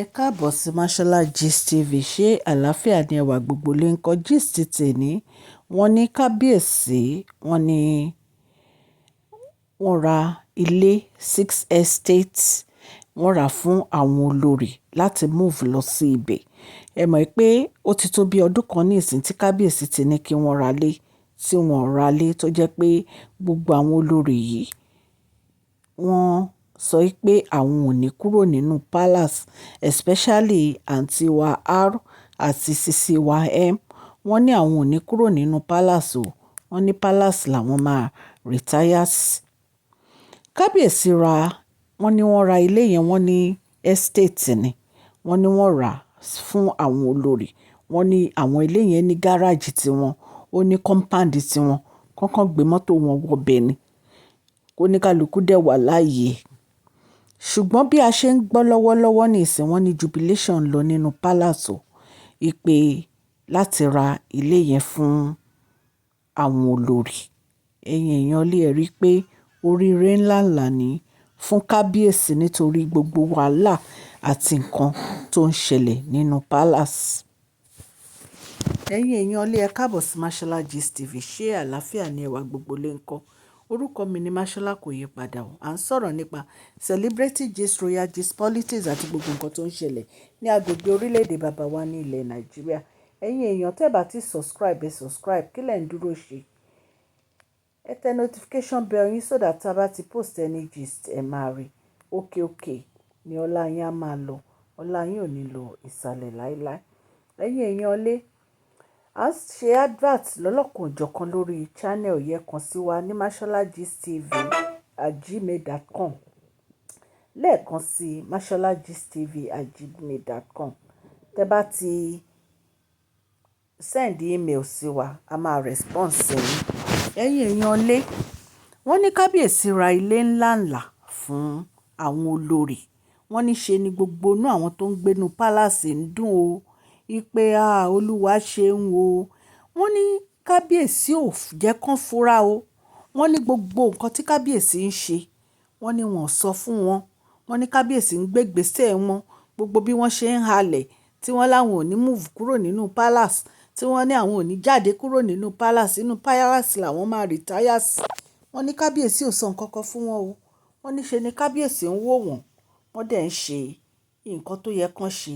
Ẹ káàbọ̀ sí Mashola Gist TV. Ṣé àlàáfíà ni ẹwà gbogbo lè ń kọ́ gist tèmi? Wọ́n ní kábíyèsí, wọ́n ní wọ́n ra ilé six estate, wọ́n rà fún àwọn olórí láti move lọ sí ibẹ̀. Ẹ mọ̀ pé ó ti tó bí ọdún kan nísìn tí kábíyèsí ti ní kí wọ́n ra ilé, tí wọ́n ra ilé tó jẹ́ pé gbogbo àwọn olórí yìí wọ́n sọ pé àwọn ò ní kúrò nínú palace, especially àǹtí wa R àti sisi wa M. Wọ́n ní àwọn ò ní kúrò nínú palace o. Wọ́n ní palace làwọn máa retire sí. Kábíyèsí ra, wọ́n ní wọ́n ra ilé yẹn, wọ́n ní estate ni. Wọ́n ní wọ́n rà fún àwọn olórí. Wọ́n ní àwọn ilé yẹn ní garage tiwọn, ó ní compound tiwọn, kọ́kọ́ gbé mọ́tò wọn wọ bẹ́ẹ̀ ni. Kóníkálukú dẹ̀ wà láàyè. Ṣùgbọ́n bí a ṣe ń gbọ́ lọ́wọ́lọ́wọ́ nísìnyí, wọ́n ní jubilation lọ nínú palace o, wípé láti ra ilé yẹn fún àwọn olórí. Ẹ̀yin èèyàn lé ẹ rí pé oríire ńlá ńlá ni fún kábíyèsí nítorí gbogbo wàhálà àti nǹkan tó ń ṣẹlẹ̀ nínú palace. Ẹ̀yin èèyàn lé, ẹ káàbọ̀ sí Mashola Gist TV. Ṣé àlàáfíà ni ẹwà gbogbo lè ń kọ́? Orúkọ mi ni Mashola, kò yí padà o. À ń sọ̀rọ̀ nípa celebrity gist, royal gist, politics àti gbogbo nǹkan tó ń ṣẹlẹ̀ ní agbègbè orílẹ̀-èdè bàbá wa ní ilẹ̀ Nàìjíríà. Ẹ̀yin èèyàn, tẹ́ bá ti subscribe, ẹ subscribe. Kí lẹ̀ ń dúró ṣe? Ẹ tẹ notification bell yín so that tí a bá ti post any gist, ẹ máa rí. Òkè òkè ni ọlá yín á máa lọ. Ọlá yín ò ní lọ ìsàlẹ̀ láíláí. Ẹ̀yin èèyàn lé, à ń ṣe advert lọ́lọ́kan-ò-jọ̀kan lórí channel yẹn. Kàn sí wa ní masholagistv@gmail.com. Lẹ́ẹ̀kan sí, masholagistv@gmail.com. Tẹ́ bá ti send email sí wa, a máa response sí yín. Ẹ̀yin èèyàn lé, wọ́n ní kábíyèsí ra ilé ńlá ńlá fún àwọn olórí. Wọ́n ní ṣe ni gbogbo inú àwọn tó ń gbé inú palace ń dùn o, wípé "à, Olúwa ṣeun o." Wọ́n ní kábíyèsí ò jẹ́ kán fura o. Wọ́n ní gbogbo nǹkan tí kábíyèsí ń ṣe, wọ́n ní wọ́n sọ fún wọn. Wọ́n ní kábíyèsí ń gbé ìgbésẹ̀ wọn, gbogbo bí wọ́n ṣe ń halẹ̀, tí wọ́n láwọn ò ní move kúrò nínú palace, tí wọ́n ní àwọn ò ní jáde kúrò nínú palace, inú palace làwọn máa retire sí. Wọ́n ní kábíyèsí ò sọ nǹkan kan fún wọn o. Wọ́n ní ṣe ni kábíyèsí ń wò wọ́n, wọ́n dẹ̀ ń ṣe nǹkan tó yẹ kán ṣe,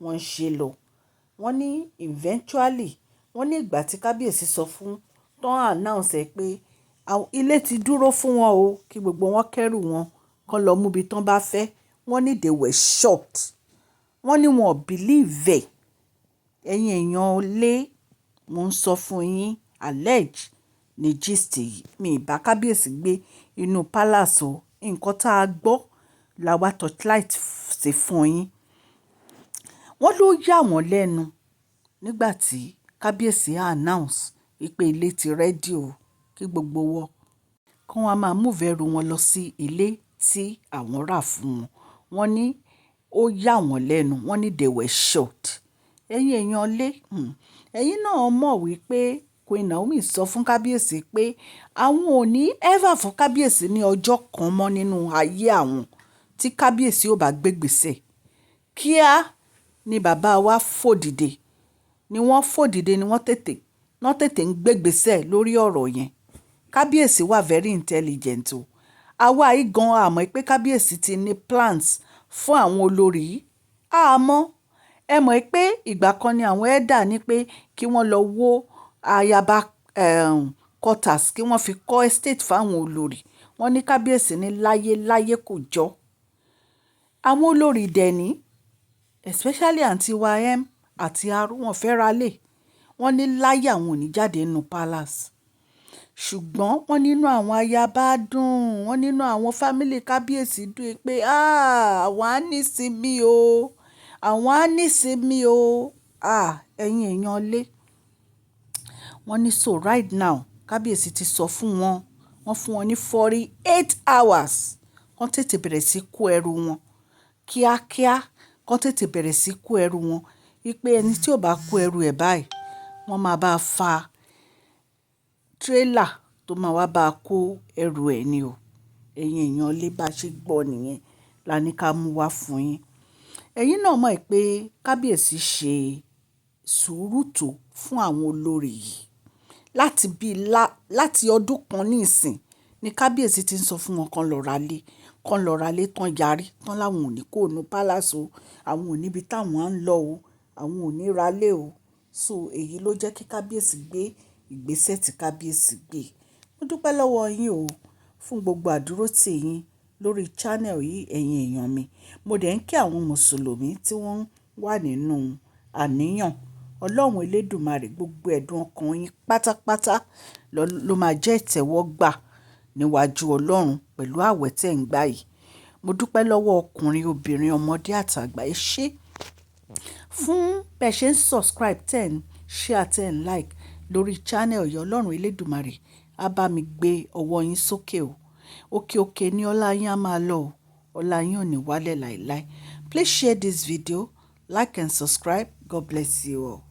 wọ́n ń ṣe lọ. Wọ́n ní eventually, wọ́n ní ìgbà tí kábíyèsí sọ fún, tán announce ẹ pé ilé ti dúró fún wọn o, kí gbogbo wọn kẹ́rù wọn, kán lọ mú ibi tán bá fẹ́. Wọ́n ní they were shocked. Wọ́n ní wọn ò believe ẹ̀. Ẹ̀yin èèyàn lé, mo ń sọ fún yín, allege ní gist yìí. Mi ì bá kábíyèsí gbé inú palace o. Nǹkan tá a gbọ́ la wá torchlight sí fún yín. Wọ́n ló yà wọ́n lẹ́nu nígbà tí kábíyèsí announce wípé ilé ti ready o, kí gbogbo wọn kí wọ́n máa move ẹrù wọn lọ sí ilé tí àwọn rà fún wọn. Wọ́n ní ó yà wọ́n lẹ́nu. Wọ́n ní they were shocked. Ẹ̀yin èèyàn lé, ẹ̀yin náà mọ̀ wípé Queen Naomi sọ fún kábíyèsí pé àwọn ò ní ever fún kábíyèsí ní ọjọ́ kan mọ́ nínú ayé àwọn tí kábíyèsí ò bá gbé ìgbésẹ̀. Kíá ni bàbá wa fò dìde, ni wọ́n fò dìde, ni wọ́n tètè ń gbé ìgbésẹ̀ lórí ọ̀rọ̀ yẹn. Kábíyèsí wà very intelligent o. Àwa yìí gan a mọ̀ pé kábíyèsí ti ní plans fún àwọn olórí yìí. A mọ̀. Ẹ mọ̀ pé ìgbà kan ni àwọn elder ní pé kí wọ́n lọ wó ayaba quarters, kí wọ́n fi kọ́ estate fún àwọn olórí. Wọ́n ní kábíyèsí ní láyé láyé, kò jọ. Àwọn olórí dẹ̀ ní, especially àǹtí wa M àti R, wọ́n fẹ́ ra lé. Wọ́n ní láyé, àwọn ò ní jáde nínú palace. Ṣùgbọ́n wọ́n nínú àwọn ayaba dùn, wọ́n nínú àwọn family kábíyèsí dùn pé "ah, àwọn á ní sinmi o, àwọn á ní sinmi o." Ah, ẹ̀yin èèyàn lé. Wọ́n ní so right now, kábíyèsí ti sọ fún wọn, wọ́n fún wọn ní 48 hours, kán tètè bẹ̀rẹ̀ sí kó ẹrù wọn kíákíá, kán tètè bẹ̀rẹ̀ sí kó ẹrù wọn. Wípé ẹni tí ò bá kó ẹrù ẹ̀ báyìí, wọ́n máa bá fa trailer tó máa wá bá kó ẹrù ẹ̀ ni o. Ẹ̀yin èèyàn lé, bá ṣe gbọ́ nìyẹn la ní ká mú wá fún yín. Ẹ̀yin náà mọ̀ pé kábíyèsí ṣe sùúrù tó fún àwọn olórí yìí. Láti bí láti ọdún kan nísìn ní kábíyèsí ti ń sọ fún wọn kán lọ ra lé, kán lọ ra lé tán yarí, tán láwọn ò ní kó nu palace o, àwọn ò níbi táwọn ń lọ o, àwọn ò ní ra lé o. So èyí ló jẹ́ kí kábíyèsí gbé ìgbésẹ̀ tí kábíyèsí gbé. Mo dúpẹ́ lọ́wọ́ yín o fún gbogbo àdúrótì yín lórí channel yìí, ẹ̀yin èèyàn mi. Mo dẹ̀ ń kí àwọn Mùsùlùmí tí wọ́n wà nínú àníyàn. Ọlọ́run elédùmarè gbogbo ẹ̀dùn ọkàn yín pátápátá ló máa jẹ́ ìtẹ́wọ́gbà níwájú Ọlọ́run pẹ̀lú àwẹ̀ tí ẹ̀ ń gbà yìí. Mo dúpẹ́ lọ́wọ́ ọkùnrin, obìnrin, ọmọdé àti àgbà. Ẹ ṣé fún bí ẹ ṣe ń subscribe, ten, share, ten, like lórí channel yìí. Ọlọ́run elédùmarè á bá mi gbé ọwọ́ yín sókè o. Òkè òkè ni ọlá yín á máa lọ o. Ọlá yín ò ní wálẹ̀ láíláí. Please share this video, like and subscribe. God bless you all.